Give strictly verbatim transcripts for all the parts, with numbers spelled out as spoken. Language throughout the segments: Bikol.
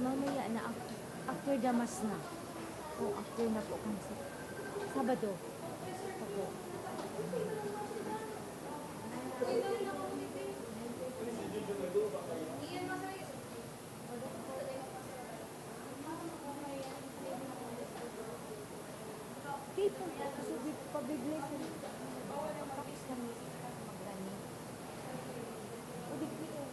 Mamaya na, af-, after the mass na. O, after na po kung sa-, Sabado. Opo. Di po, so, di, pabibigay sa, tapos na misis, tapos magrani. O, di, di, eh.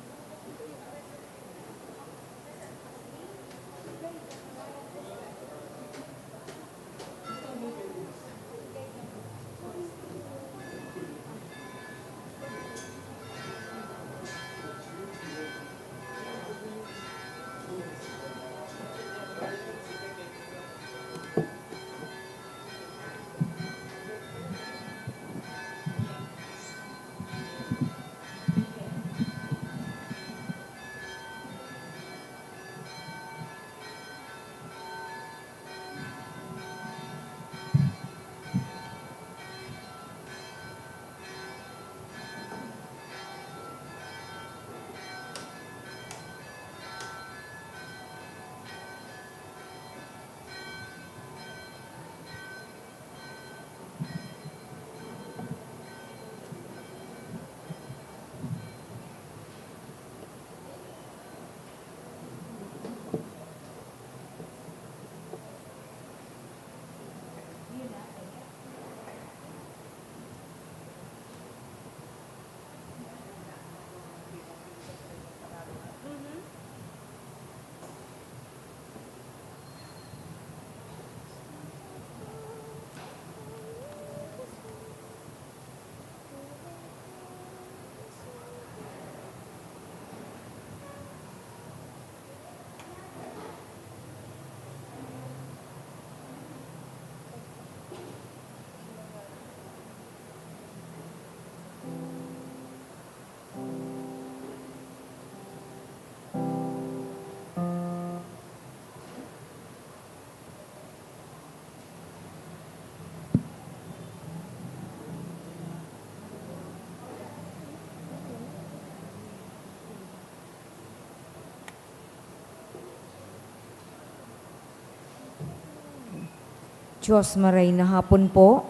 Diyos, maray na hapon po.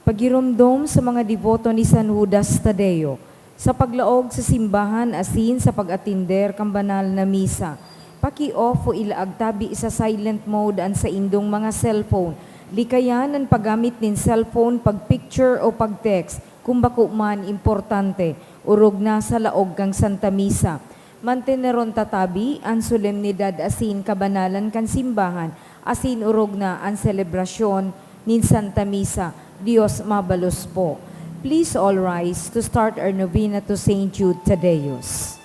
Pagiromdom sa mga deboto ni San Judas Tadeo sa paglaog sa simbahan asin sa pag-atender kan banal na misa. Paki-off o ilaag tabi sa silent mode an saindong mga cellphone. Likayan an paggamit nin cellphone, pag-picture o pag-text, kun bako man importante, orog na sa laog kan Santa Misa. Manteneron ta tabi an solemnidad asin kabanalan kan simbahan, asin orog na an selebrasyon nin Santa Misa. Dios mabalos po. Please all rise to start our novena to Saint Jude Thaddeus.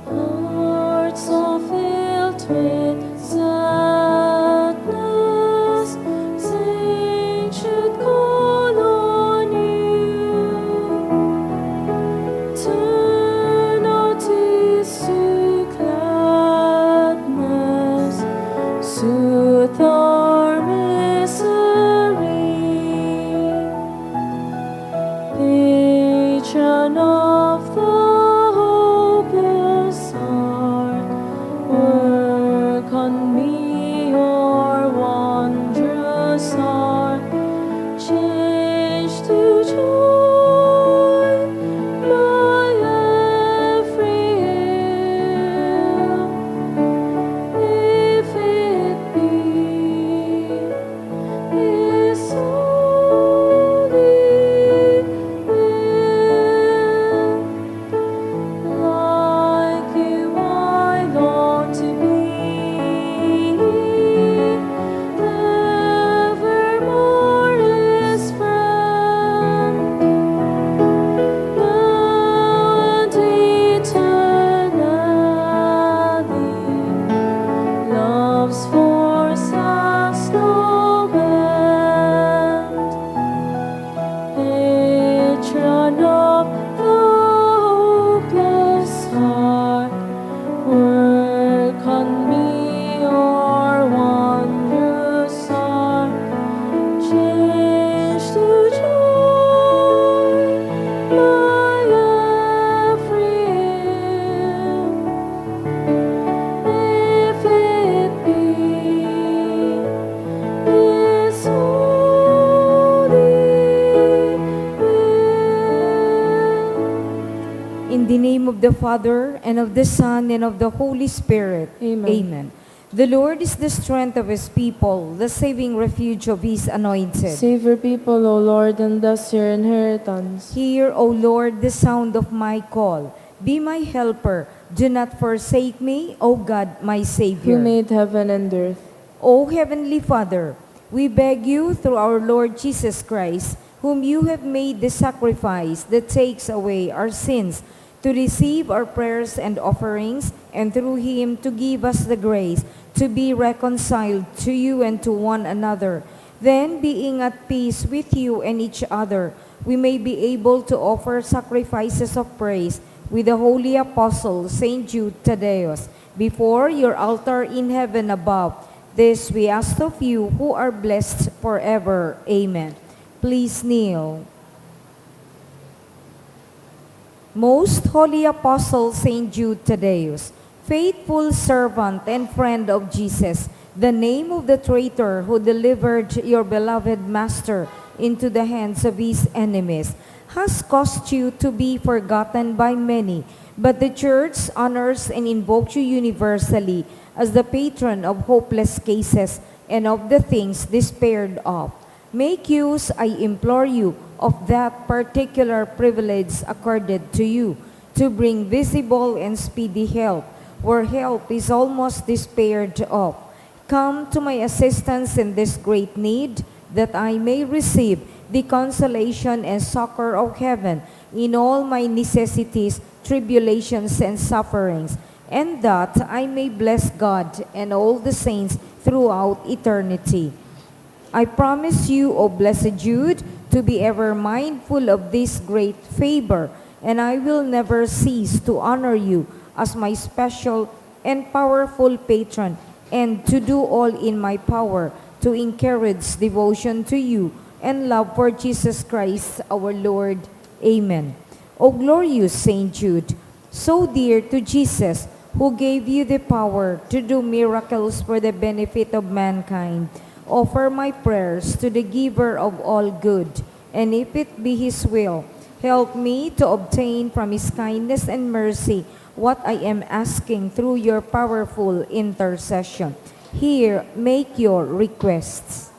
Hearts so filled with sadness, saints should call on you. Turn our tears to gladness, soothe our misery. Patron of the hopeless heart, work on me your wondrous art. Change to joy my every ill, if it be the Father, and of the Son, and of the Holy Spirit. Amen. Amen. The Lord is the strength of his people, the saving refuge of his anointed. Save your people, O Lord, and bless your inheritance. Hear, O Lord, the sound of my call. Be my helper. Do not forsake me, O God, my Savior. Who made heaven and earth. O Heavenly Father, we beg you through our Lord Jesus Christ, whom you have made the sacrifice that takes away our sins, to receive our prayers and offerings, and through him to give us the grace to be reconciled to you and to one another. Then, being at peace with you and each other, we may be able to offer sacrifices of praise with the holy apostle Saint Jude Thaddeus before your altar in heaven above. This we ask of you who are blessed forever. Amen. Please kneel. Most Holy Apostle Saint Jude Thaddeus, faithful servant and friend of Jesus, the name of the traitor who delivered your beloved Master into the hands of his enemies, has caused you to be forgotten by many, but the Church honors and invokes you universally as the patron of hopeless cases and of the things despaired of. Make use, I implore you, of that particular privilege accorded to you, to bring visible and speedy help, where help is almost despaired of. Come to my assistance in this great need, that I may receive the consolation and succor of heaven in all my necessities, tribulations, and sufferings, and that I may bless God and all the saints throughout eternity. I promise you, O blessed Jude, to be ever mindful of this great favor, and I will never cease to honor you as my special and powerful patron, and to do all in my power to encourage devotion to you and love for Jesus Christ our Lord. Amen. O glorious Saint Jude, so dear to Jesus, who gave you the power to do miracles for the benefit of mankind, offer my prayers to the Giver of all good, and if it be His will, help me to obtain from His kindness and mercy what I am asking through your powerful intercession. Here, make your requests.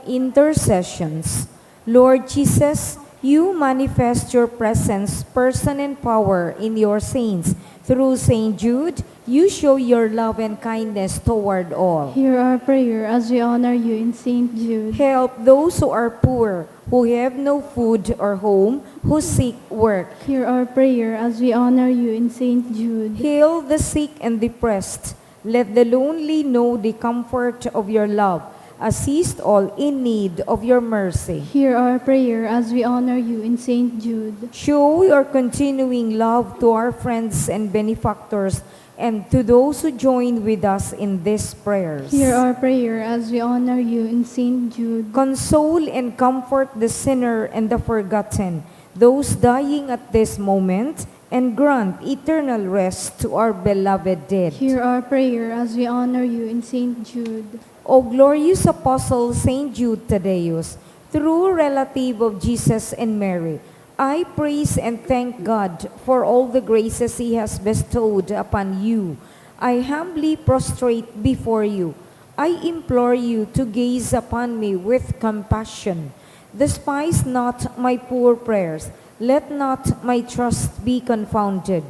Intercessions. Lord Jesus, you manifest your presence, person, and power in your saints. Through Saint Jude, you show your love and kindness toward all. Hear our prayer as we honor you in Saint Jude. Help those who are poor, who have no food or home, who seek work. Hear our prayer as we honor you in Saint Jude. Heal the sick and depressed. Let the lonely know the comfort of your love. Assist all in need of your mercy. Hear our prayer as we honor you in Saint Jude. Show your continuing love to our friends and benefactors and to those who join with us in these prayers. Hear our prayer as we honor you in Saint Jude. Console and comfort the sinner and the forgotten, those dying at this moment, and grant eternal rest to our beloved dead. Hear our prayer as we honor you in Saint Jude. O glorious Apostle Saint Jude Thaddeus, true relative of Jesus and Mary, I praise and thank God for all the graces He has bestowed upon you. I humbly prostrate before you. I implore you to gaze upon me with compassion. Despise not my poor prayers. Let not my trust be confounded.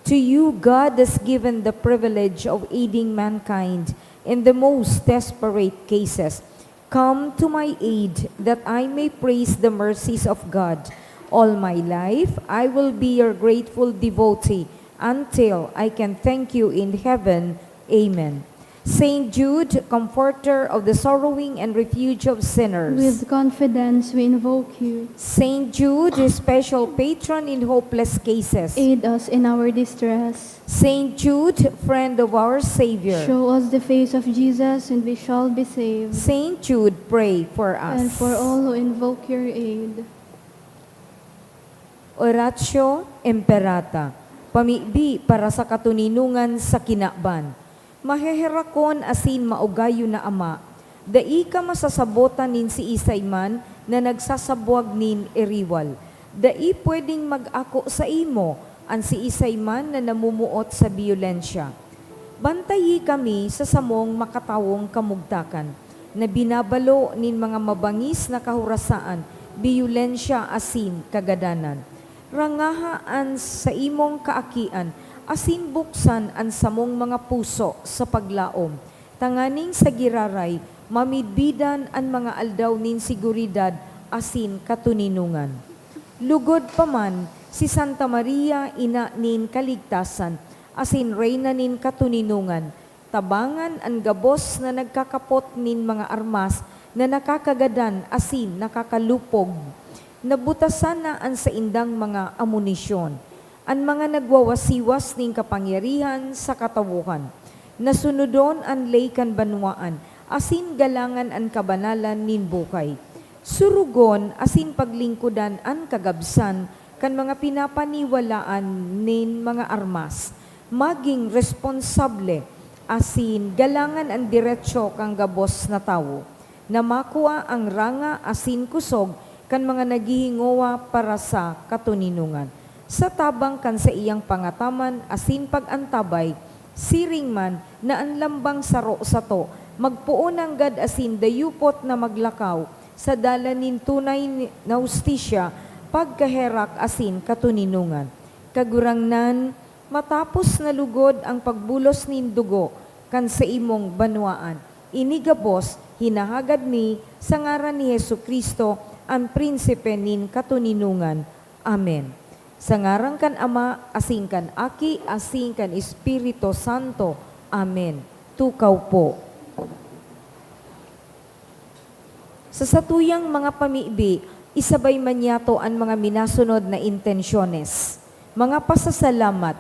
To you, God has given the privilege of aiding mankind in the most desperate cases. Come to my aid, that I may praise the mercies of God. All my life, I will be your grateful devotee until I can thank you in heaven. Amen. Saint Jude, comforter of the sorrowing and refuge of sinners. With confidence we invoke you. Saint Jude, special patron in hopeless cases. Aid us in our distress. Saint Jude, friend of our Savior. Show us the face of Jesus and we shall be saved. Saint Jude, pray for us. And for all who invoke your aid. Oratio Imperata, pamibi para sa katoninongan sa kinaban. Maheherakon asin maugayon na Ama, dai ka masasabotan nin siisay man na nagsasabwag nin iriwal. Dai pwedeng mag-ako saimo an siisay man na namumuot sa biyolensya. Bantayi kami sa samong makatawong kamugtakan, na binabalo nin mga mabangis na kahorasaan, biyolensya asin kagadanan. Rangaha an saimong kaakian asin buksan an samong mga puso sa paglaom, tanganing sa giraray mamidbidan an mga aldaw nin seguridad asin katoninongan. Lugod pa man, si Santa Maria, Ina nin Kaligtasan asin Reyna nin Katoninongan, tabangan an gabos na nagkakapot nin mga armas na nakakagadan asin nakakalupog. Nabutasan na an saindang mga amunisyon. An mga nagwawasiwas nin kapangyarihan sa katawohan, nasunodon an ley kan banwaan, asin galangan an kabanalan nin buhay. Surugon asin paglingkodan an kagabsan kan mga pinapaniwalaan nin mga armas. Magin responsable asin galangan an deretso kan gabos na tawo, na makua an ranga asin kusog kan mga naghihingowa para sa katoninongan. Sa tabang kan saiyang pangataman asin pag-antabay, siring man na an lambang saro sato magpoon nanggad asin dayupot na maglakaw sa dalan nin tunay ni, na hustisya, pagkaherak asin katoninongan. Kagurangnan, matapos na lugod ang pagbulos nin dugo kan saimong banwaan, ini gabos hinahagad mi sa ngaran ni Jesu-Cristo, an Prinsipe nin katoninongan. Amen. Sa ngaran kan Ama, asin kan Aki, asin kan Espiritu Santo. Amen. Tukaw po. Sa satuyang mga pamibi, isabay man niyato an mga minasunod na intensyones. Mga pasasalamat.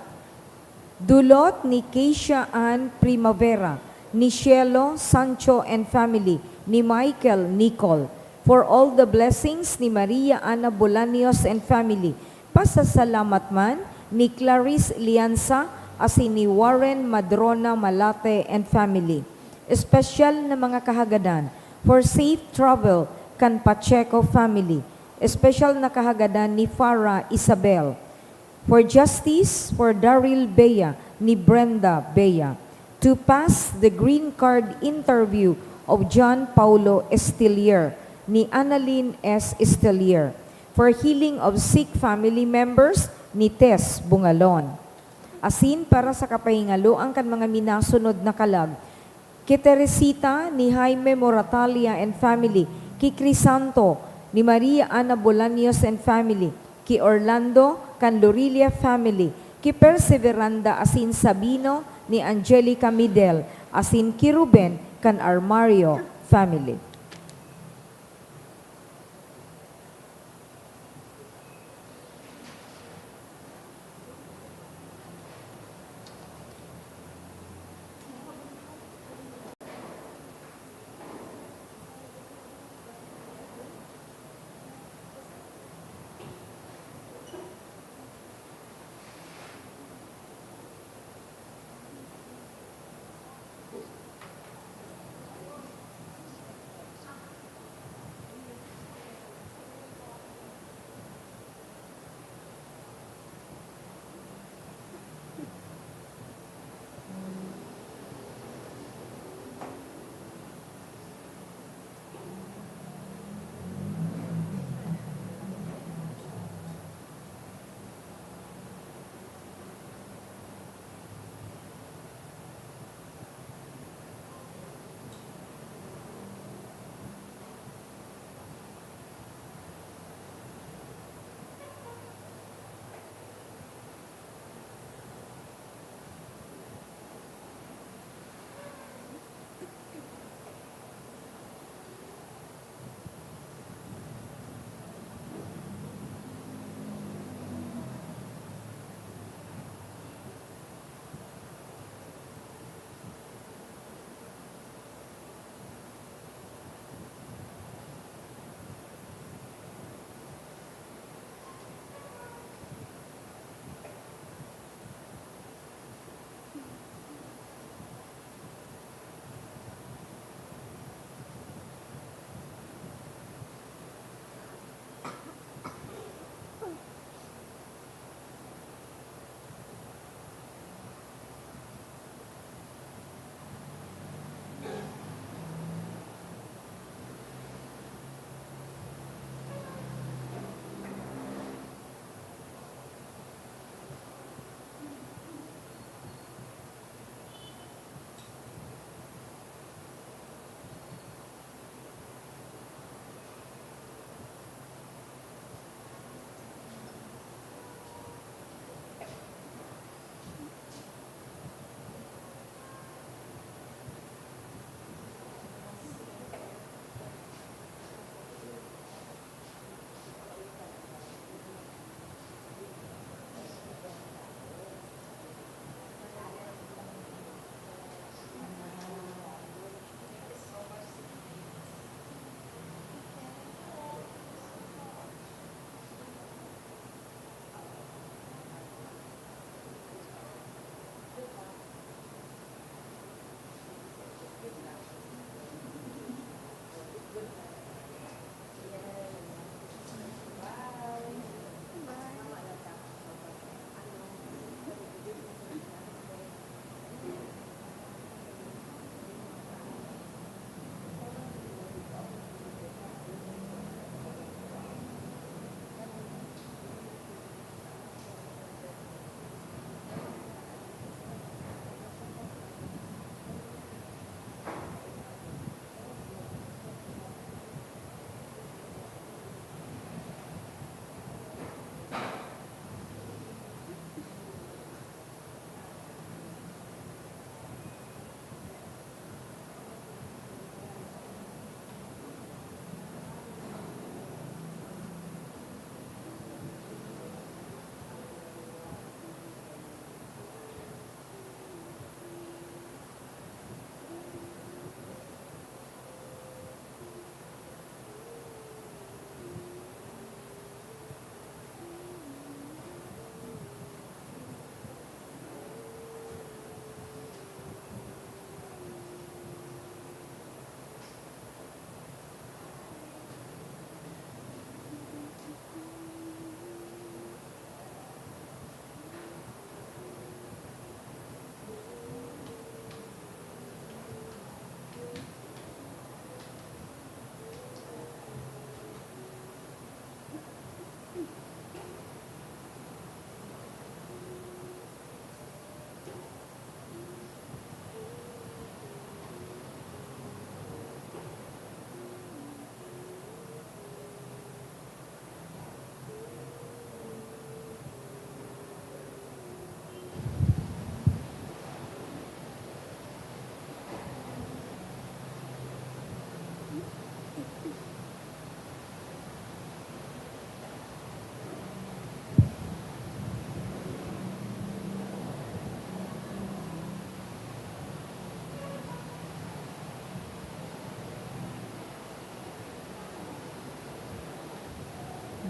Dulot ni Keisha Ann Primavera, ni Cielo Sancho and family, ni Michael Nicole. For all the blessings ni Maria Ana Bolaños and family. Pasasalamat man ni Clarice Lianza asin ni Warren Madrona Malate and family. Espesyal na mga kahagadan for safe travel kan Pacheco family. Espesyal na kahagadan ni Farah Isabel. For justice for Daryl Bea ni Brenda Bea. To pass the green card interview of John Paulo Estillier ni Annalyn S. Estillier. For healing of sick family members ni Tess Bungalon. Asin para sa kapahingaloan kan mga minasunod na kalag, ki Teresita ni Jaime Moratalia and family, ki Crisanto ni Maria Ana Bolaños and family, ki Orlando kan Lorilia family, ki Perseveranda asin Sabino ni Angelica Midel, asin ki Ruben kan Armario family.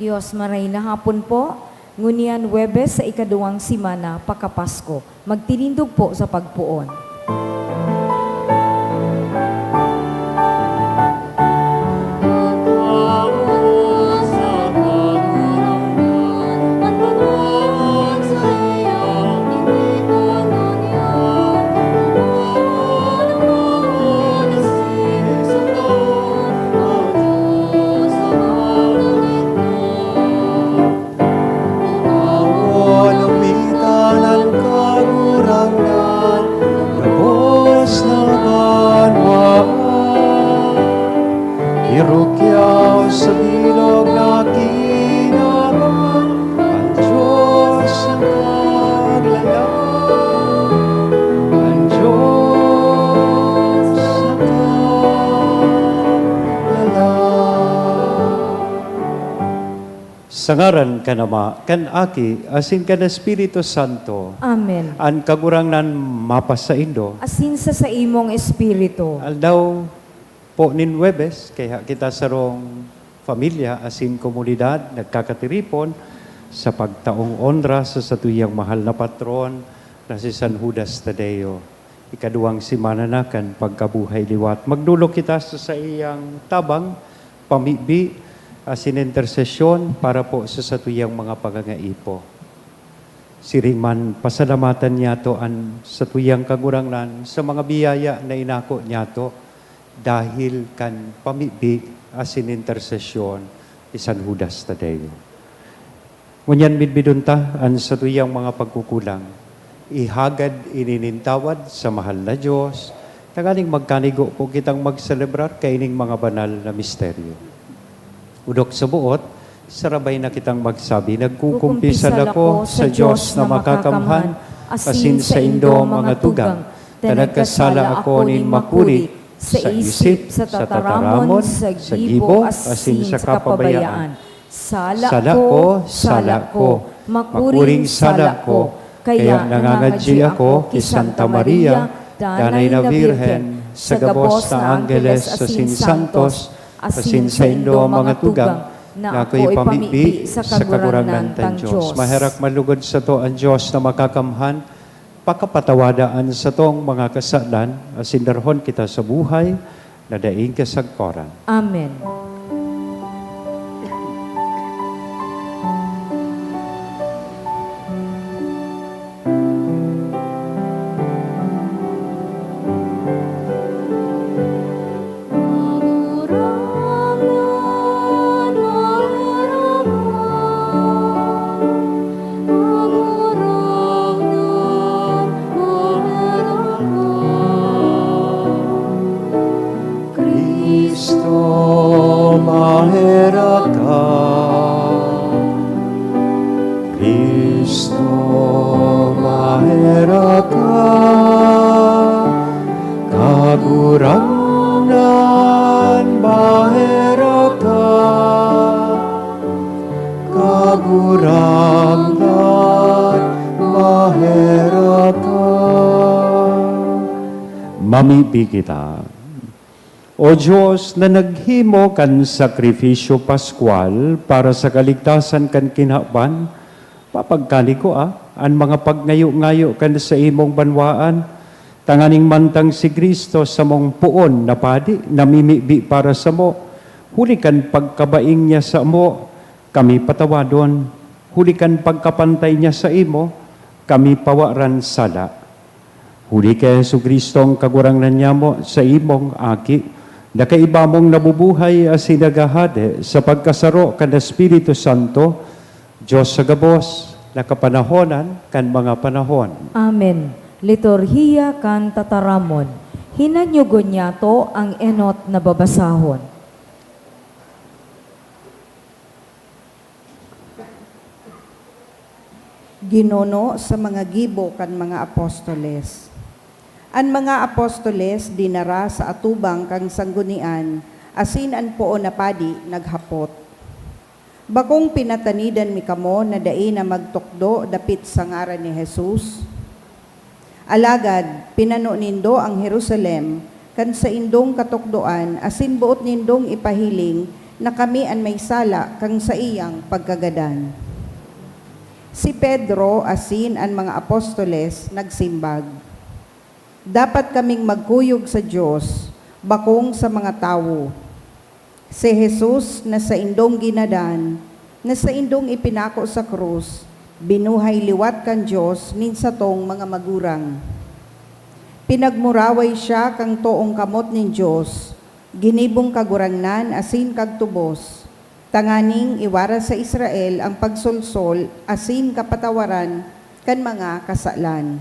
Dios, maray na hapon po. Ngunyan Huwebes sa ikaduwang semana pakapasko. Magtinindog po sa pagpoon. Anumitan an Kagurangnan, gabos na banwaan. Irukyaw sa bilog na kinaban, an Diyos na naglalang, an Diyos na naglalang. Sa ngaran kan Ama, kan Aki, asin kan Espiritu Santo. Amen. An Kagurangnan mapasaindo. Asin sa saimong espiritu. Aldaw po nin Huwebes, kaya kita sarong pamilya asin komunidad nagkakatiripon sa pagtaong onra sa satuyang mahal na patron na si San Judas Tadeo. Ikaduwang semana na kan pagkabuhay liwat. Magdolok kita sa saiyang tabang, pamibi, asin intersesyon para po sa satuyang mga pangangaipo. Siring man, pasalamatan niyato an satuyang Kagurangnan sa mga biyaya na inako niyato dahil kan pamibi asin intersesyon ni San Judas Tadeo. Ngunyan midbidon ta an satuyang mga pagkukulang. Ihagad ini nin tawad sa mahal na Dios, tanganing magkanigo po kitang magselebrar kaining mga banal na misteryo. Odok sa boot, sarabay na kitang magsabi, "Nagkukumpisal ako sa Dios na makakamhan, asin saindo, mga tugang, ta nagkasala ako nin makuri sa isip, sa tataramon, sa gibo, asin sa kapabayaan. Sala ko, sala ko, makuring sala ko, kaya nangangadyi ako ki Santa Maria, Danay na Birhen, sa gabos na anggeles asin santos, asin saindo, mga tugang, na ako ipamibi sa Kagurangnan tang Dios." Maherak man lugod sato an Dios na makakamhan, pakapatawada an satong mga kasalan, asin darahon kita sa buhay na daing kasagkoran. Amen. Cristo, maherak ka. Cristo, maherak ka. Kagurangnan, maherak ka. Kagurangnan, maherak ka. Mamibi kita. O Dios, na naghimo kan sakrifisyo paskwal para sa kaligtasan kan kinaban, papagkanikoa an mga pagngayo-ngayo kan saimong banwaan, tanganing mantang si Cristo samong poon na padi namimibi para samo, huli kan pagkabaing niya samo, kami patawadon, huli kan pagkapantay niya saimo, kami pawaran sala. Huli ki Jesu-Cristo, an Kagurangnan nyamo, saimong Aki, na kaiba mong nabubuhay asin naghahade sa pagkasaro kan Espiritu Santo, Dios sa gabos, na kapanahonan kan mga panahon. Amen. Liturhiya kan Tataramon. Hinanyogon niyato an enot na babasahon. Ginuno sa mga gibo kan mga apostoles. An mga apostoles dinara sa atubang kan sanggunian, asin an poon na padi naghapot, "Bakong pinatanidan mi kamo na dai na magtukdo dapit sa ngaran ni Jesus?" Alagad pinano nindo an Jerusalem kan saindong katukdoan, asin boot nindong ipahiling na kami an may sala kan saiyang pagkagadan. Si Pedro asin an mga apostoles nagsimbag, "Dapat kaming magkuyog sa Dios, bakong sa mga tawo." Si Jesus na saindong ginadan, na saindong ipinako sa krus, binuhay liwat kan Dios nin satong mga magurang. Pinagmuraway siya kan toong kamot nin Dios, ginibong Kagurangnan asin Kagtubos, tanganing iwara sa Israel an pagsolsol asin kapatawaran kan mga kasalan.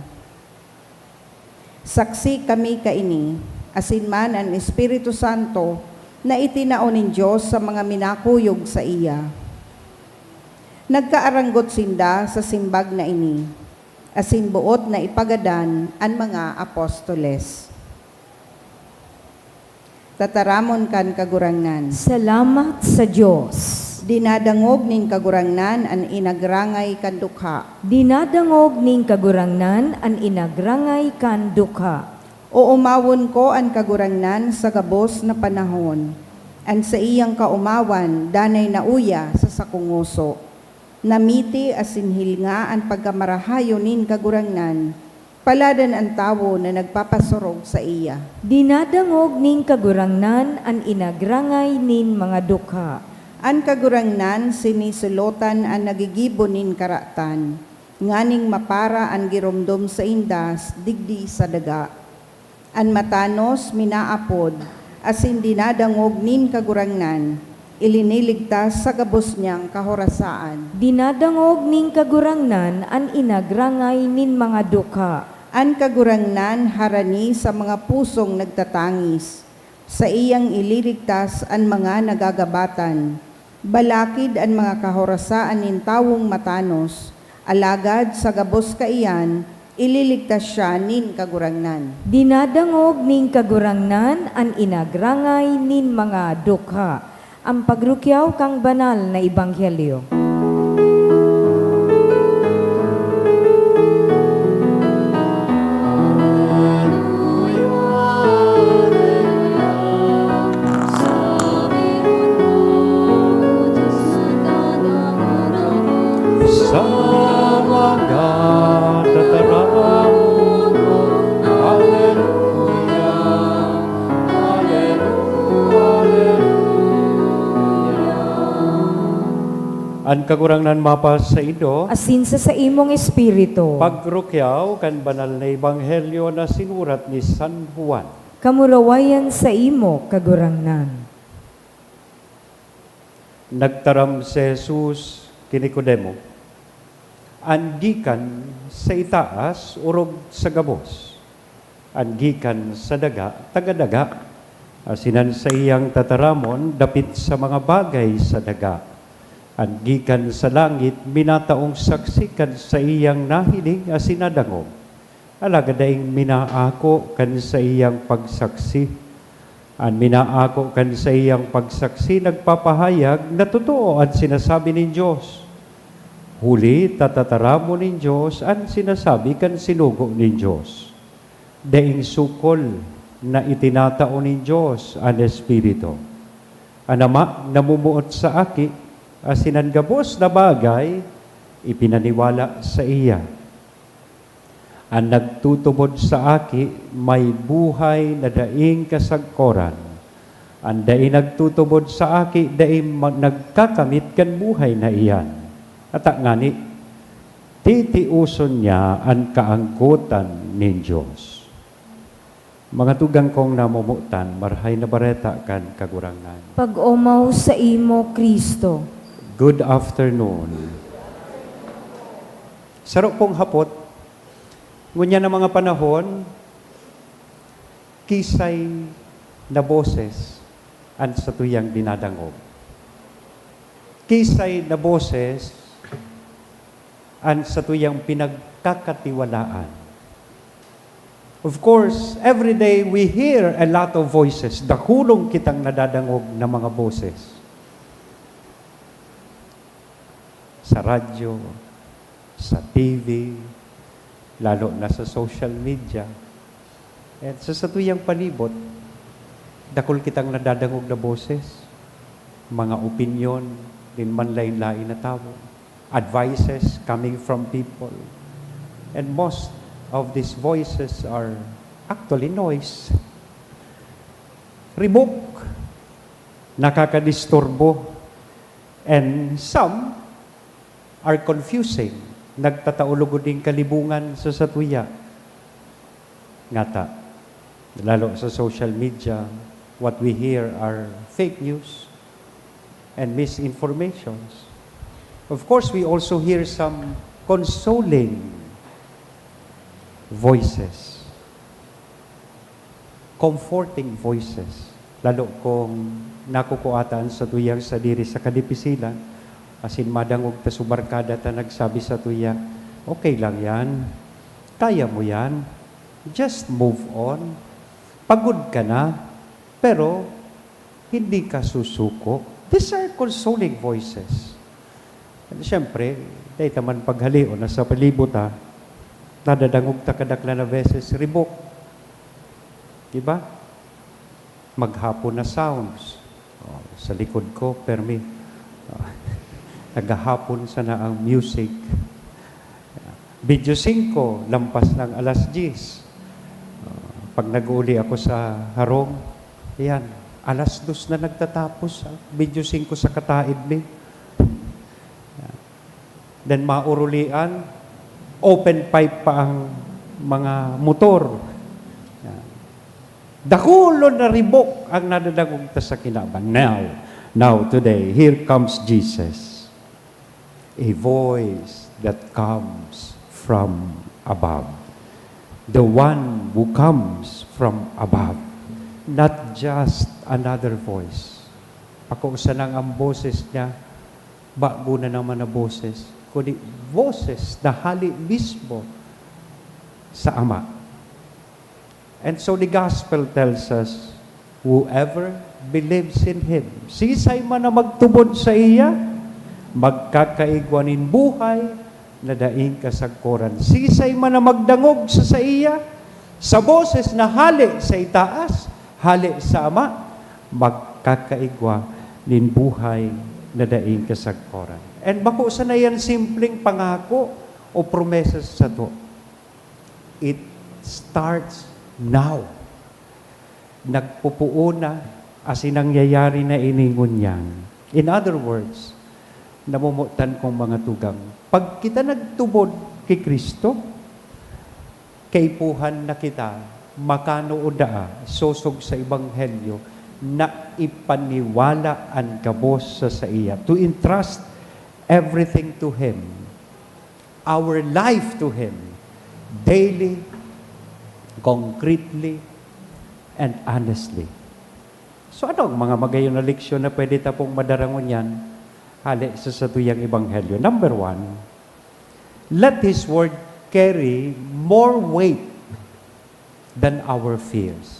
Saksi kami kaini, asin man an Espiritu Santo na itinao nin Dios sa mga minakuyog saiya. Nagkaaranggot sinda sa simbag na ini, asin boot na ipagadan an mga apostoles. Tataramon kan Kagurangnan. Salamat sa Dios. Dinadangog nin Kagurangnan an inagrangay kan dukha. Dinadangog nin Kagurangnan an inagrangay kan dukha. Oomawon ko an Kagurangnan sa gabos na panahon. An saiyang kaomawan danay nauya sa sakong ngoso. Namiti asin hilnga an pagkamarahayon nin Kagurangnan, paladan an tawo na nagpapasurog saiya. Dinadangog nin Kagurangnan an inagrangay nin mga dukha. An Kagurangnan sinisolotan an nagigibo nin karatan, nganing mapara an giromdom sainda digdi sa daga. An matanos minaapod asin dinadangog nin Kagurangnan, iliniligtas sa gabos niyang kahorasaan. Dinadangog nin Kagurangnan an inagrangay nin mga dukha. An Kagurangnan harani sa mga pusong nagtatangis. Saiyang ililigtas an mga nagagabatan. Balakid an mga kahorasaan nin tawong matanos, alagad sa gabos kaiyan, ililigtas siya nin Kagurangnan. Dinadangog nin Kagurangnan an inagrangay nin mga dukha. An pagrukyaw kan banal na ebanghelyo. Sa mga tataramon mo, Alleluia, Alleluia, Alleluia. An Kagurangnan mapasaindo. Asin sa saimong espiritu. Pagrukyaw kan banal na ebanghelyo na sinurat ni San Juan. Kamurawayan saimo, Kagurangnan. Nagtaram si Jesus ki Nicodemo, an gikan sa itaas orog sa gabos, an gikan sa daga, taga daga, asin an saiyang tataramon dapit sa mga bagay sa daga. An gikan sa langit, minataong saksi kan saiyang nahiling asin nadangog. Alagad daing minaako kan saiyang pagsaksi. An minaako kan saiyang pagsaksi nagpapahayag na totoo an sinasabi nin Dios. Huli ta tataramon nin Dios an sinasabi kan sinugo nin Dios. Daing sukol na itinatao nin Dios an Espiritu. An Ama namumuot sa Aki, asin an gabos na bagay ipinaniwala saiya. An nagtutubod sa Aki may buhay na daing kasagkoran. An dai nagtutubod sa Aki dai ma-, nagkakamit kan buhay na iyan. Ata ngani, titioson niya an kaanggotan nin Dios. Mga tugang kong namomotan, Marahay na Bareta kan Kagurangnan. Pag-omaw saimo, Cristo. Good afternoon. Saro pong hapot, ngunyan na mga panahon, kisay na boses an satuyang dinadangog. Kisay na boses an satuyang pinagkakatiwalaan. Of course, every day we hear a lot of voices. Dakulong kitang nadadangog na mga boses. Sa radyo, sa T V, lalo na sa social media. At sa satuyang palibot, dakul kitang nadadangog na boses. mga opinyon nin manlaen-laen na tawo, advices coming from people. And most of these voices are actually noise. Ribok, nakakadisturbo, and some are confusing, nagtatao lugod nin kalibungan sa satuya. Ngata, lalo sa social media, what we hear are fake news and misinformations. Of course, we also hear some consoling voices, comforting voices, lalo kung nakukuha ta an satuyang sadiri sa kadipisilan, asin madangog ta sa barkada ta nagsabi satuya, "Okay lang yan. Kaya mo yan. Just move on. Pagod ka na, pero hindi ka susuko." These are consoling voices. And siyempre, dai ta man paghalion na sa palibot, ha, nadadangog ta kadaklan na beses, ribok. Di ba? Maghapon na sounds. Oh, sa likod ko, permi. Oh, naghahapon sana ang music. Video singko, lampas ng alas diyes. Oh, pag nag-uuli ako sa harong, ayan, alas dos na nagtatapos ang video singko sa kataid mi. Then maurulian, open pipe pa ang mga motor. Yan. Dakulon na ribok ang nadadangog ta sa kinaban. Now, now today, here comes Jesus. A voice that comes from above. The one who comes from above. Not just another voice. Pako sanang ang boses niya, bago na naman na boses, kundi boses na hale mismo sa Ama. And so the gospel tells us, "Whoever believes in Him," sisay man na magtubod saiya, magkakaigwa nin buhay na daing kasagkoran. Sisay man na magdangog sa saiya, sa boses na hale sa itaas, hale sa Ama, magkakaigwa nin buhay na daing kasagkoran. And bako sana yan simpleng pangako o promesa sato. It starts now. Nagpupuon na, asin nangyayari na ini ngunyan. In other words, namomotan kong mga tugang, pag kita nagtubod ki Cristo, kaipuhan na kita, makano o daa, sosog sa Ebanghelyo, na ipaniwala an gabos sa saiya, to entrust everything to Him, our life to Him, daily, concretely, and honestly. So, ano ang mga magayon na leksyon na pwede ta pong madara ngunyan hale sa satuyang Ebanghelyo? Number one, let His word carry more weight than our fears.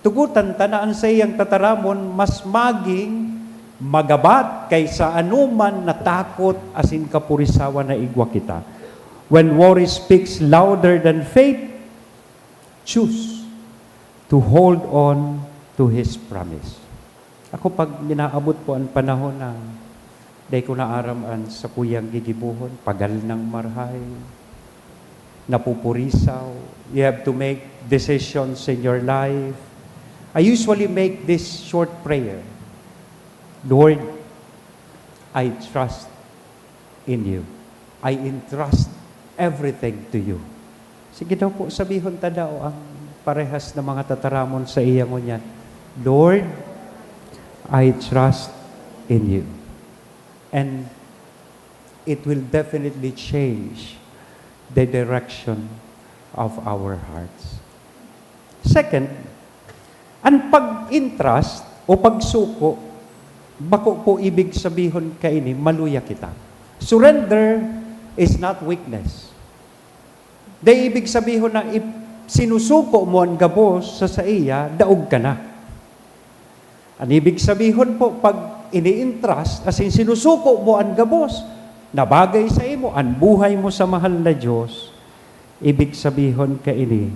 Tugutan ta na an saiyang tataramon mas maging magabat kaysa anoman na takot asin kapurisawan na igwa kita. When worry speaks louder than faith, choose to hold on to His promise. Ako, pag minaabot po an panahon na dai ko na aram an sakuyang gigibohon, pagal nang marahay, napupurisaw, you have to make decisions in your life. I usually make this short prayer, "Lord, I trust in you. I entrust everything to you." Sige daw po, sabihon ta daw ang parehas na mga tataramon saiya ngunyan, "Lord, I trust in you." And it will definitely change the direction of our hearts. Second, an pag-entrust o pagsuko, bako po ibig sabihon kaini maluya kita. Surrender is not weakness. Dai ibig sabihon na ip-, sinusuko mo an gabos sa saiya, daog ka na. An ibig sabihon po, pag ini-entrust, asin sinusuko mo an gabos na bagay sa imo, an buhay mo sa mahal na Dios, ibig sabihon kaini,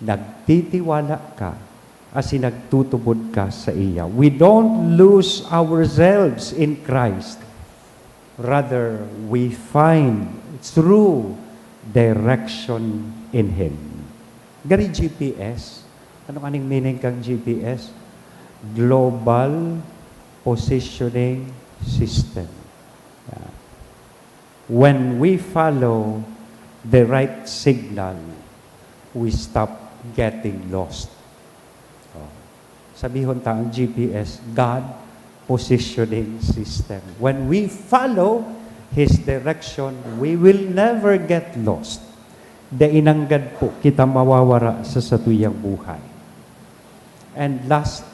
nagtitiwala ka asin nagtutubod ka saiya. We don't lose ourselves in Christ. Rather, we find true direction in Him. Garo G P S. Ano kaning meaning kan G P S? Global Positioning System. Yeah. When we follow the right signal, we stop getting lost. Oh. Sabihon ta ang G P S, God Positioning System. When we follow His direction, we will never get lost. Dai nanggad po kita mawawara sa satuyang buhay. And last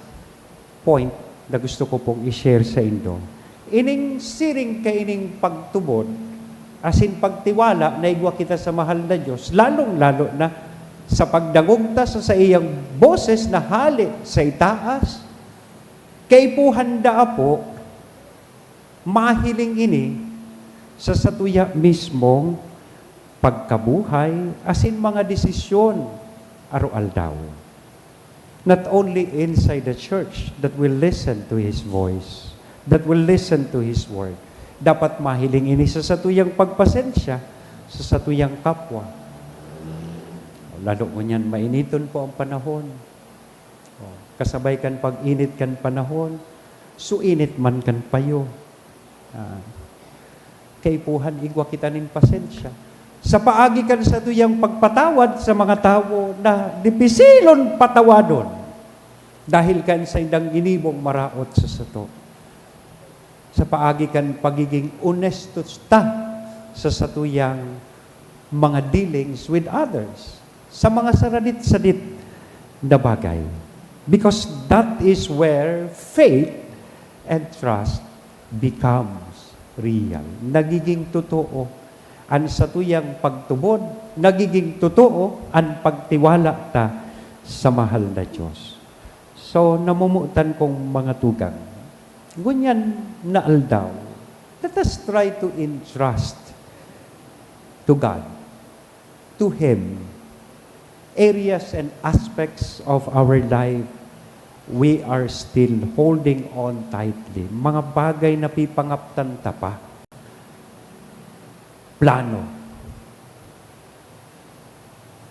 point na gusto ko pong i-share sa indo, ining siring kaining pagtubod asin pagtiwala na igwa kita sa mahal na Dios, lalong-lalo na sa pagdangog ta sa saiyang boses na hale sa itaas, kaipuhan daa po mahiling ini sa satuya mismong pagkabuhay asin mga desisyon aroaldaw. Not only inside the church that will listen to His voice, that will listen to His word. Dapat mahiling ini sa satuyang pagpasensya sa satuyang kapwa. Lalo ngunyan, mainiton po ang panahon. Oh, kasabay kan pag-init kan panahon, suinit man kan payo. Ah, kaipuhan, igwa kita nin pasensya. Sa paagi kan satuyang pagpatawad sa mga tawo na dipisilon patawadon dahil kan saindang ginibong maraot sa sato. Sa paagi kan pagiging onestos ta sa satuyang mga dealings with others, sa mga saradit-sadit na bagay. Because that is where faith and trust becomes real. Nagiging totoo an satuyang pagtubod, nagiging totoo an pagtiwala ta sa mahal na Diyos. So, namomotan kong mga tugang, ngunyan na aldaw, let us try to entrust to God, to Him, areas and aspects of our life we are still holding on tightly. Mga bagay na pipangaptan ta pa. Plano.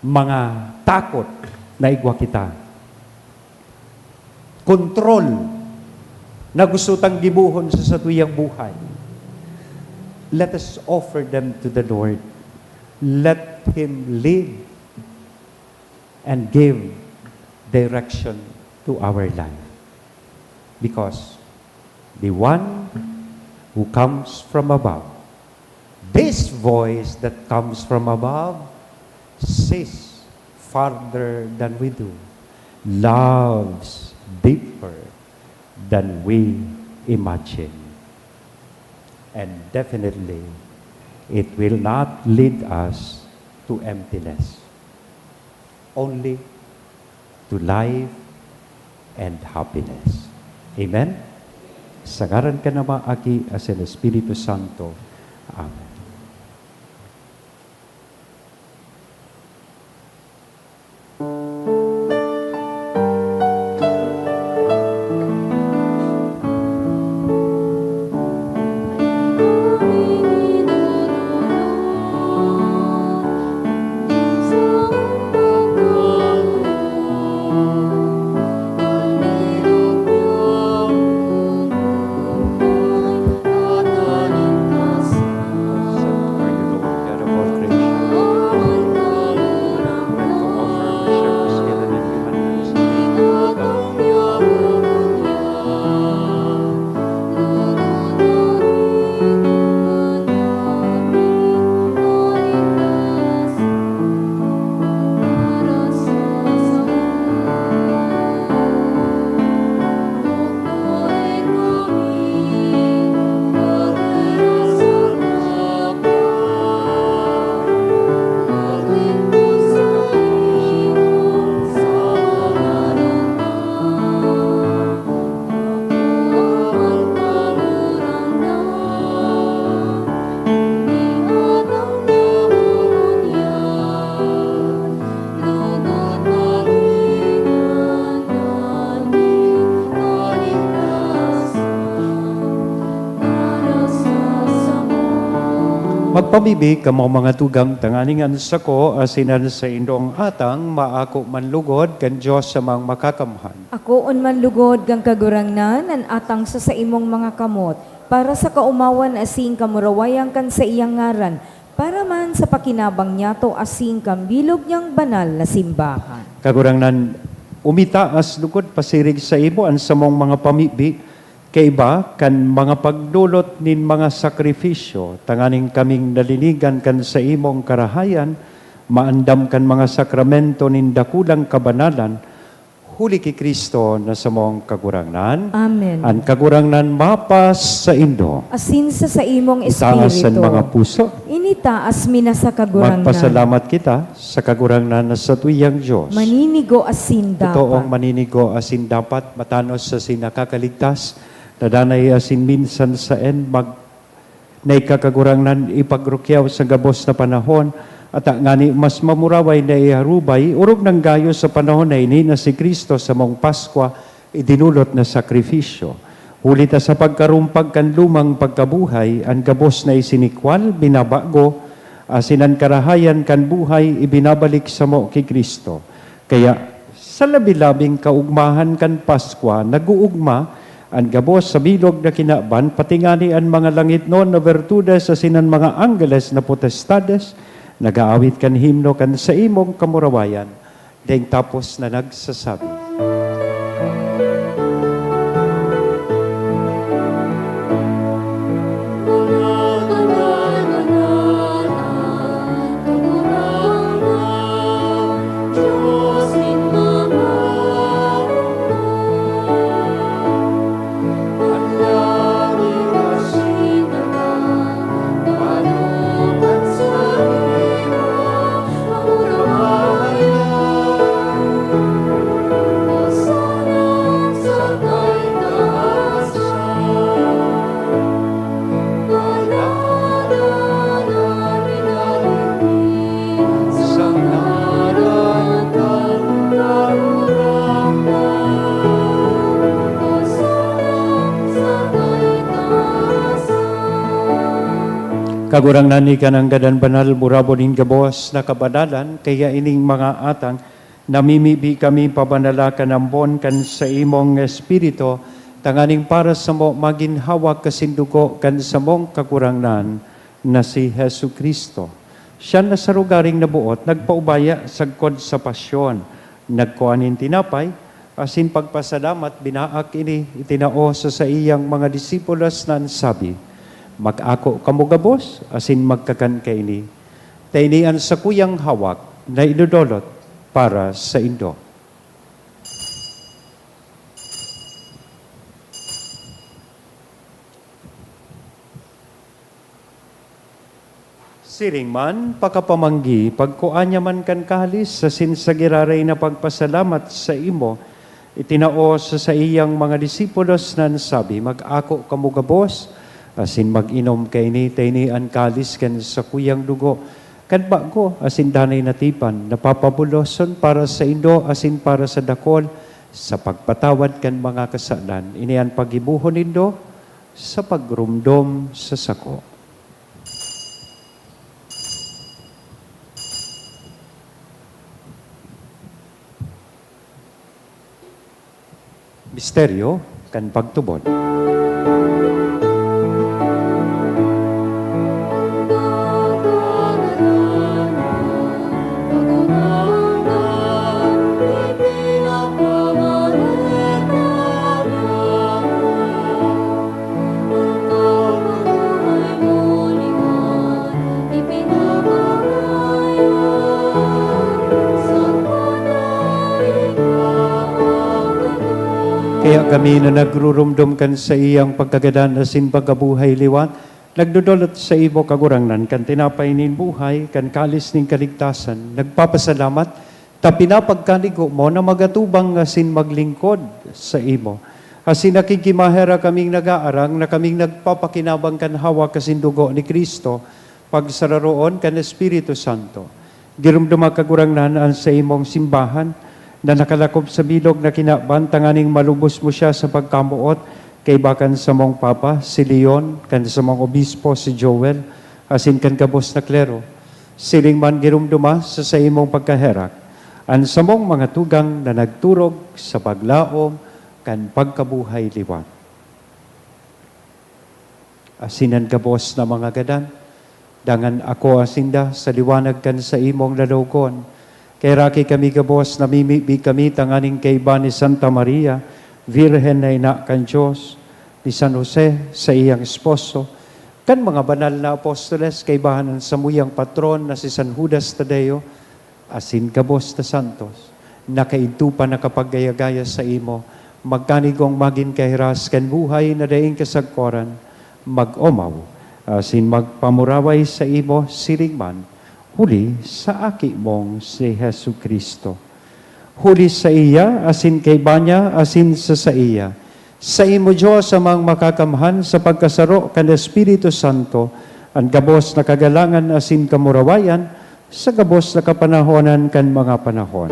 Mga takot na igwa kita. Kontrol na gusto tang gibohon sa satuyang buhay. Let us offer them to the Lord. Let Him lead and give direction to our life. Because the one who comes from above, this voice that comes from above, sees farther than we do, loves deeper than we imagine. And definitely, it will not lead us to emptiness, only to life and happiness. Amen? Sa ngaran kan Ama, Aki, asin Espiritu Santo. Amen. Santo are you, Lord, God of all creation. Like to offer, we share Pamibi kamo, mga tugang, tanganing an sako asin an saindong atang maako man lugod kan Dios Amang Makakamhan. Akoon man lugod kan Kagurangnan an atang sa saimong mga kamot, para sa kaomawan asin kamurawayan kan saiyang ngaran, para man sa pakinabang niyato asin kan bilog niyang banal na simbahan. Kagurangnan, umitaas lugod pasiring saimo an samong mga pamibi, kaiba kan mga pagdolot nin mga sakrifisyo, tanganing kaming nalinigan kan saimong karahayan, maandam kan mga sakramento nin dakulang kabanalan, huli ki Cristo na samong Kagurangnan. Amen. An Kagurangnan mapasaindo. Asin sa saimong Itaas an espiritu. Mga puso. Initaas mi na sa Kagurangnan. Magpasalamat kita sa Kagurangnan na satuyang Dios. Maninigo asin dapat. Totoong maninigo asin dapat, matanos asin nakakaligtas, na danay asin minsan saen mag-, na ika, Kagurangnan, ipagrukyaw sa gabos na panahon, ata ngani mas mamuraway na iharubay, orog nang gayo sa panahon na ini na si Cristo samong Paskwa, idinolot na sakrifisyo. Huli ta sa pagkarumpag kan lumang pagkabuhay, an gabos na isinikwal, binabago, asin an karahayan kan buhay, ibinabalik samo ki Cristo. Kaya, sa labi-labing kaugmahan kan Paskwa, nag-oogma an gabos sa bilog na kinaban, pati ngani an mga langitnon na bertudes asin an mga anggeles na potestades, nag-aawit kan himno kan saimong kamurawayan, daing tapos na nagsasabi. Kagurangnan, ika nanggad an banal, burabon nin gabos na kabanalan, kaya ining mga atang, namimibi kami pabanala kan ambon kan saimong Espiritu, tanganing para samo magin hawak asin dugo kan samong Kagurangnan na si Jesu-Cristo. Siya na sa rogaring naboot nagpaubaya sagkod sa pasyon, nagkua nin tinapay, asin pagpasalamat, binaak ini, itinao sa saiyang mga disipulos na an sabi, "Mag-ako kamo gabos, asin magkakan kaini. Ta ini an sakuyang hawak na idodolot para saindo." Siring man, pakapamanggi, pagkua niya man kan kalis, asin sa giraray na pagpasalamat saimo, itinao sa saiyang mga disipulos na an sabi, "Mag-ako kamo gabos, asin mag-inom kaini, ta ini an kalis kan sakuyang dugo, kan bago asin danay na tipan, na papabuloson para saindo asin para sa dakol, sa pagpatawad kan mga kasalan. Ini an paggibohon nindo sa pagromdom sa sako." Misteryo kan pagtubod. Kaya kami na nagrurumdom kan saiyang pagkagadan asin pagkabuhay liwat, nagdodolot saimo, Kagurangnan, kan tinapay nin buhay, kan kalis nin kaligtasan, nagpapasalamat ta pinapagkanigo mo na magatubang asin maglingkod saimo. Asin nakikimaherak kaming nagaarang na kaming nagpapakinabang kan hawak asin dugo ni Cristo, pagsararoon kan Espiritu Santo. Giromdoma, Kagurangnan, an saimong simbahan na nakalakop sa bilog na kinaban, tanganing malubos mo siya sa pagkamoot kaiba kan samong Papa, si Leon, kan samong Obispo, si Joel, asin kan gabos na klero, siring man giromdoma sa saimong pagkaherak an samong mga tugang na nagturog sa paglaom kan pagkabuhay liwat. Asin an gabos na mga gadan, dangan akoa sinda sa liwanag kan saimong lalogon. Kaheraki kami gabos, namimibi kami tanganing kaiba ni Santa Maria, Birhen na Ina kan Dios, ni San Jose, saiyang esposo, kan mga banal na apostoles, kaibahan an samuyang patron na si San Judas Tadeo, asin gabos na santos, na kaidto pa nakapaggaya-gaya saimo, magkanigong magin kahiras kan buhay na daing kasagkoran, mag-omaw, asin magpamuraway saimo siring man, huli sa Aki mong si Jesu-Cristo. Huli saiya, asin kaiba niya, asin sa saiya, saimo, Dios Amang Makakamhan, sa pagkasaro kan Espiritu Santo, an gabos na kagalangan asin kamurawayan, sa gabos na kapanahonan kan mga panahon.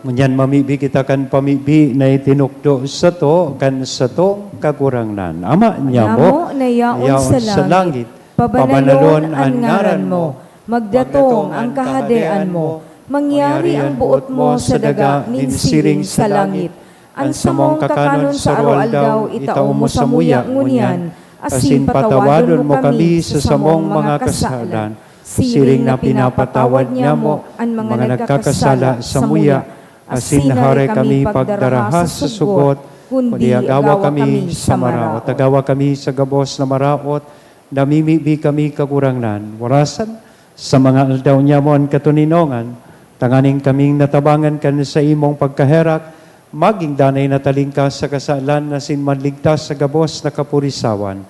Ngunyan mamibi kita kan pamibi na itinukdo sato kan satong Kagurangnan. Ama, nyamo, nyamo na yaon sa langit, pabanalon an ngaran mo, magdatong an kahadean mo, mangyari an boot mo sa daga nin siring sa langit. An samong kakanon sa aroaldaw, itao mo samuya ngunyan, asin patawadon mo kami sa samong mga kasalan, siring na pinapatawad nyamo an mga nagkakasala samuya, asin hare kami pagdaraha sa sugot, kundi agawa kami sa maraot. Agawa kami sa gabos na maraot, namimibi kami, Kagurangnan, warasan sa mga aldaw nyamo an katoninongan, tanganing kaming natabangan kan saimong pagkaherak, magin danay na talingkas sa kasalan asin manligtas sa gabos na kapurisawan,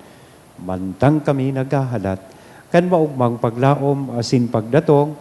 mantang kami naghahalat kan maogmang paglaom asin pagdatong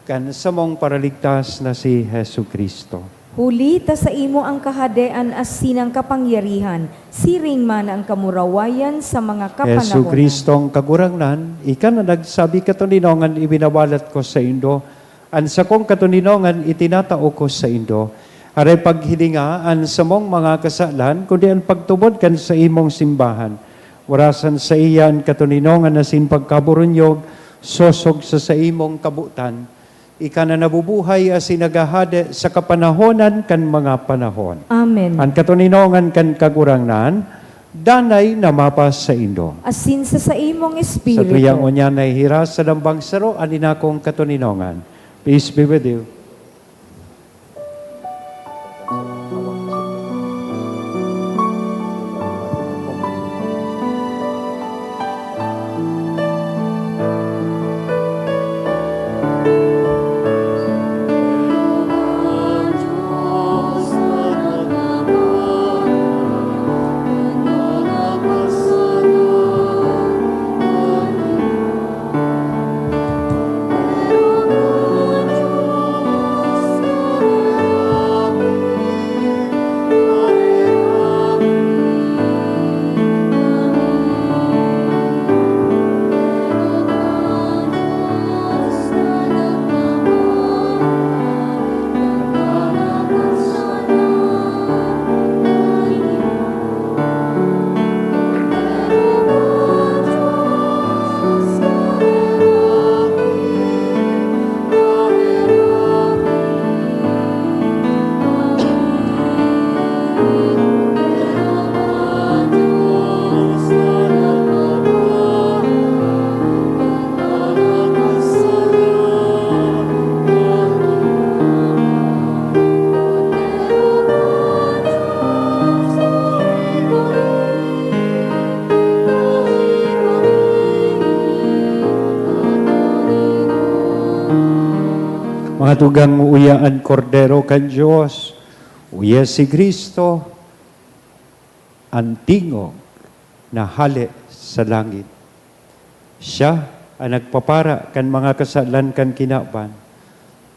kan samong Paraligtas na si Jesu-Cristo. Huli ta saimo an kahadean asin an kapangyarihan, siring man an kamurawayan sa mga kapanahonan. Jesu-Cristong Kagurangnan, ika na nagsabi, "Katoninongan ibinawalat ko saindo, an sakong katoninongan itinatao ko saindo." Aray paghilinga an samong mga kasalan, kundi an pagtubod kan saimong simbahan. Warasan saiya an katoninongan asin pagkaburunyog, sosog sa saimong kabotan. Ika na nabubuhay asin naghahade sa kapanahonan kan mga panahon. Amen. An katoninongan kan Kagurangnan, danay na mapasaindo. Asin sa saimong espiritu. Sa tuyang ngunyan nahihiras sa lambang saro an inakong katoninongan. Peace be with you. Mga tugang, uya an Kordero kan Dios, uya si Cristo, an tingog na hale sa langit. Siya an nagpapara kan mga kasalan kan kinaban.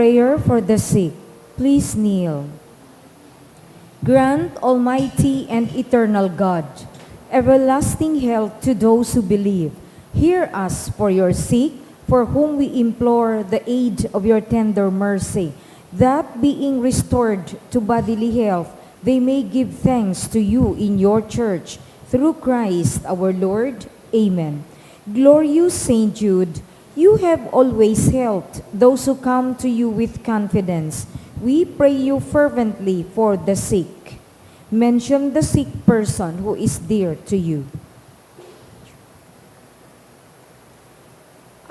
Prayer for the sick. Please kneel. Grant, Almighty and Eternal God, everlasting health to those who believe. Hear us for your sick, for whom we implore the aid of your tender mercy, that being restored to bodily health, they may give thanks to you in your church, through Christ our Lord. Amen. Glorious Saint Jude, you have always helped those who come to you with confidence. We pray you fervently for the sick. Mention the sick person who is dear to you.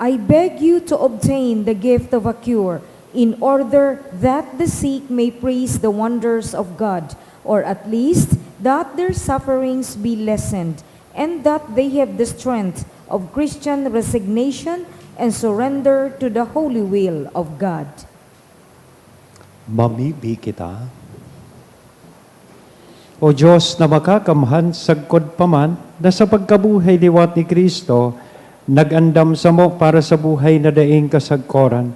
I beg you to obtain the gift of a cure, in order that the sick may praise the wonders of God, or at least that their sufferings be lessened, and that they have the strength of Christian resignation and surrender to the holy will of God. Mamibi kita. O Diyos na makakamhan, sagkod pa man na sa pagkabuhay liwat ni Cristo, nag-andam samo para sa buhay na daing kasagkoran.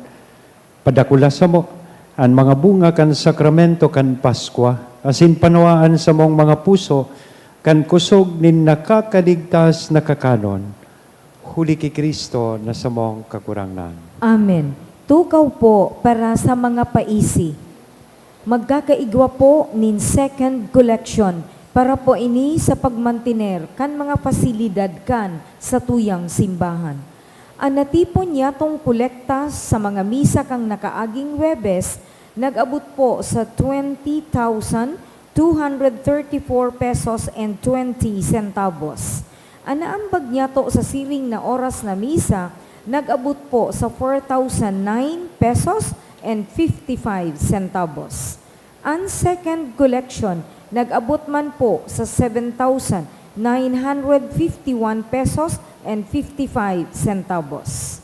Padakula samo an mga bunga kan sakramento kan Paskwa, asin panuwaan samong mga puso kan kusog nin nakakaligtas na kakanon. Huli ki Cristo na samong Kagurangnan. Amen. Tukaw po para sa mga paisi. Magkakaigwa po nin second collection para po ini sa pagmantiner kan mga pasilidad kan satuyang simbahan. An natipon niyatong kolekta sa mga misa kan nakaaging Huwebes nag-abot po sa twenty thousand two hundred thirty-four pesos and twenty centavos. An naambag niyato sa siring na oras na misa nag-abot po sa four thousand nine pesos and fifty-five centavos. An second collection nag-abot man po sa seven thousand nine hundred fifty-one pesos and fifty-five centavos.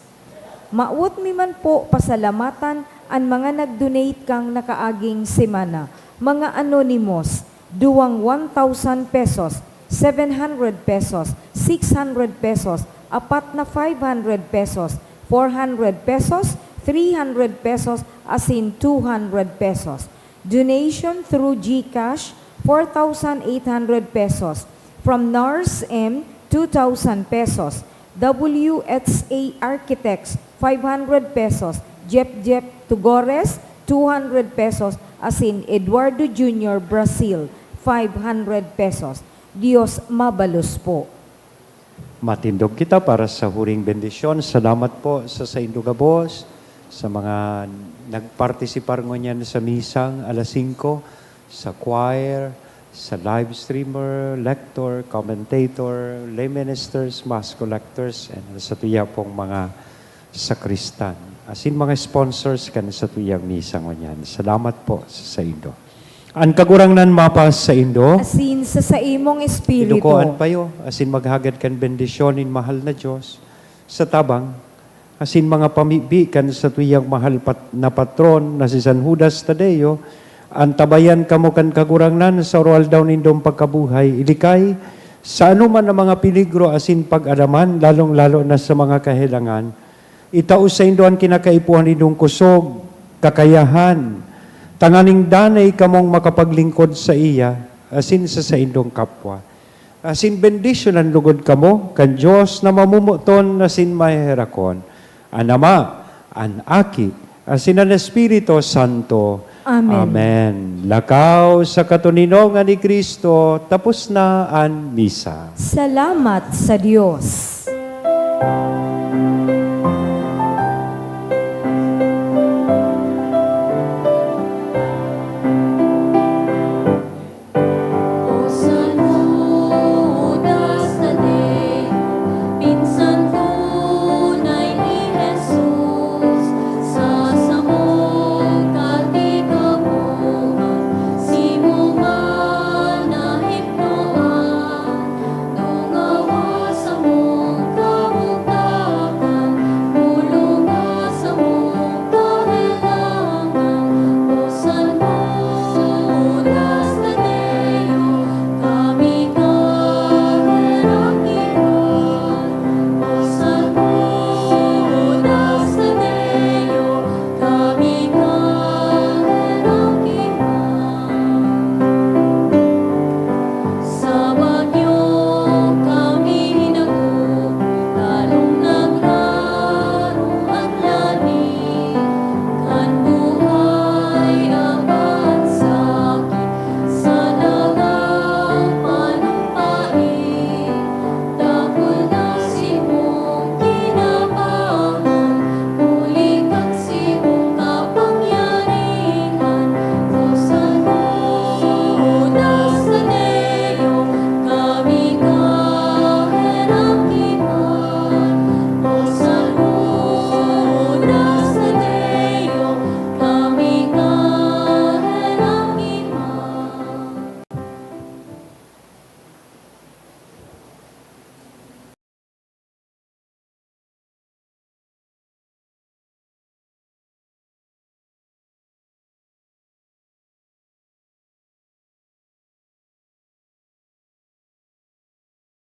Mawot mi man po pasalamatan an mga nag-donate kan nakaaging semana, mga anonymous, duwang one thousand pesos, seven hundred pesos, six hundred pesos, apat na five hundred pesos, four hundred pesos, three hundred pesos, asin two hundred pesos. Donation through GCash, four thousand eight hundred pesos. From Nars M, two thousand pesos. W H A Architects, five hundred pesos. Jep Jep Tugores, two hundred pesos. Asin Eduardo Junior Brazil, five hundred pesos. Dios mabalos po. Matindog kita para sa huring bendisyon. Salamat po sa saindo gabos, sa mga nagpartisipar ngunyan sa misang alas singko, sa choir, sa live streamer, lector, commentator, lay ministers, mass collectors, and sa tuya pong mga sakristan. Asin mga sponsors kan sa tuyang misa ngunyan. Salamat po sa saindo. An Kagurangnan mapa saindo. Asin sa saimong espiritu. Idukoan payo, asin maghagad kan bendisyon nin mahal na Dios, sa tabang, asin mga pamibi kan satuyang mahal pat-, na patron na si San Judas Tadeo, antabayan kamo kan Kagurangnan sa oro-aldaw nindong pagkabuhay, ilikay sa anoman na mga peligro asin pag-adaman, lalong-lalo na sa mga kahelangan. Itao saindo an kinakaipuhan nindong kusog, kakayahan, tanganing danay kamong makapaglingkod saiya asin sa saindong kapwa. Asin bendisyonan logod kamo kan Dios na mamomoton asin maheherakon, an Ama, an Aki, asin an Espiritu Santo. Amen. Amen. Lakaw sa katoninongan ni Cristo, tapos na an misa. Salamat sa Dios.